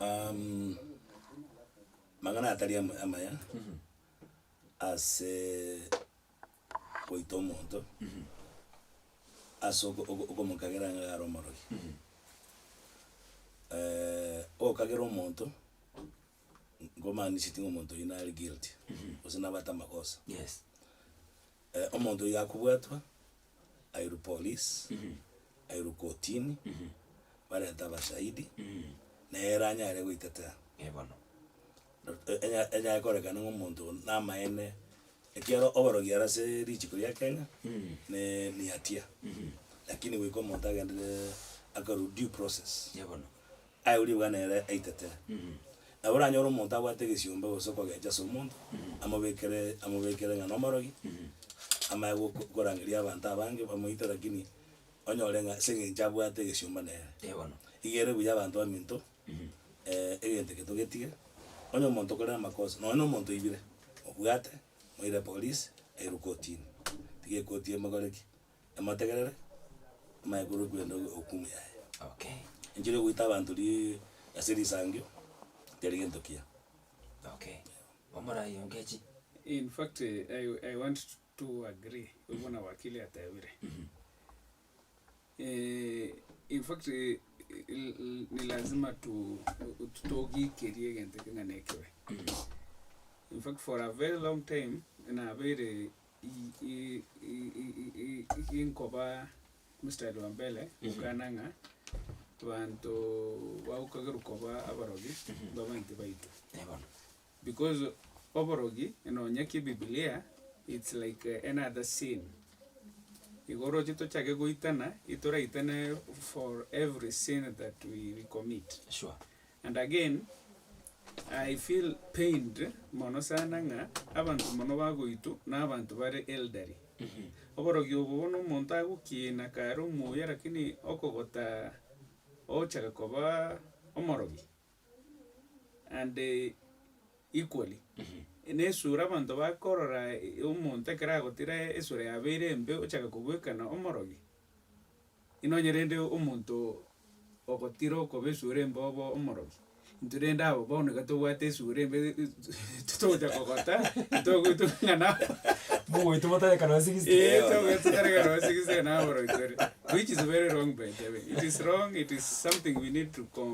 Amang'ana atari amaya ase goita omonto, ase okomokagera ng'a are omorogi. Ogokagera omonto, nkomaanisheti ng'a omonto oyio nare guilty, gose nabwate amagoso. Yes. Omonto oyio akobwatwa, airwe police, airwe kotini, barente abashahidi, nere anyare goitetea. Eh bono. Enyare korekana ng'a omonto oyo namaene, ekiagera oborogi are ase richiko ria Kenya, ne ni hatia, lakini goika omonto agenderere akarwa due process. Eh bono. Aye ribaga nere aitetere. Nabo oranyore omonto abwate egesiomba gose okogecha ase omonto, amobekere amobekere ng'a nomorogi, amanye goko korangeria abanto abange bamoite lakini onyore ng'a ase eng'encho abwate egesiomba nere. Eh bono. Iga ere buya abanto baminto, egento eke togetige, onye omonto okorire amakosa, nonye na omonto oibire, obwate, moire polisi, airwe kotini, tiga ekoti emokore ki? Emotegerere, amanye korwa ekwenda hukumu yaye. Okay. Enchera yogoita abanto ri ase risangio, teri gento kiya. Okay. Omorai ongechi. In fact, I, I want to agree with buna wakili atebire. Eh, in fact, eh, l- l- ni lazima tu togikerie egento eke ng'a nekebe. In fact, for a very long time, nabeire Ginkoba mstari wa mbele gokana ng'a abanto bagokagerwa koba abarogi mbabaanti baito. Because oborogi nonya kibibilia it's like another sin. Igo oroche tochake goitana, itoraitane for every sin that we commit. Sure. And again, I feel pained mono sana ng'a abanto mono bagoitwa na abanto bare elderly. Oborogi obo bono omonto agokina kare omuya lakini okogota ogochaka koba omorogi and equally na esura abanto bakorora omonto ekero agotire esura yabeire embe ochaka kobwekana omorogi. Inonye rende omonto ogotira okoba esura embe obe omorogi, intwe rende abo bono iga tobwate esura embe togocha kogota, togoitwa ng'a na Mogoitwa motareka nonya sixty. Eh, togoitwa totareka nonya sixty na aborogi tore, which is very wrong by the way, it is wrong, it is something we need to con.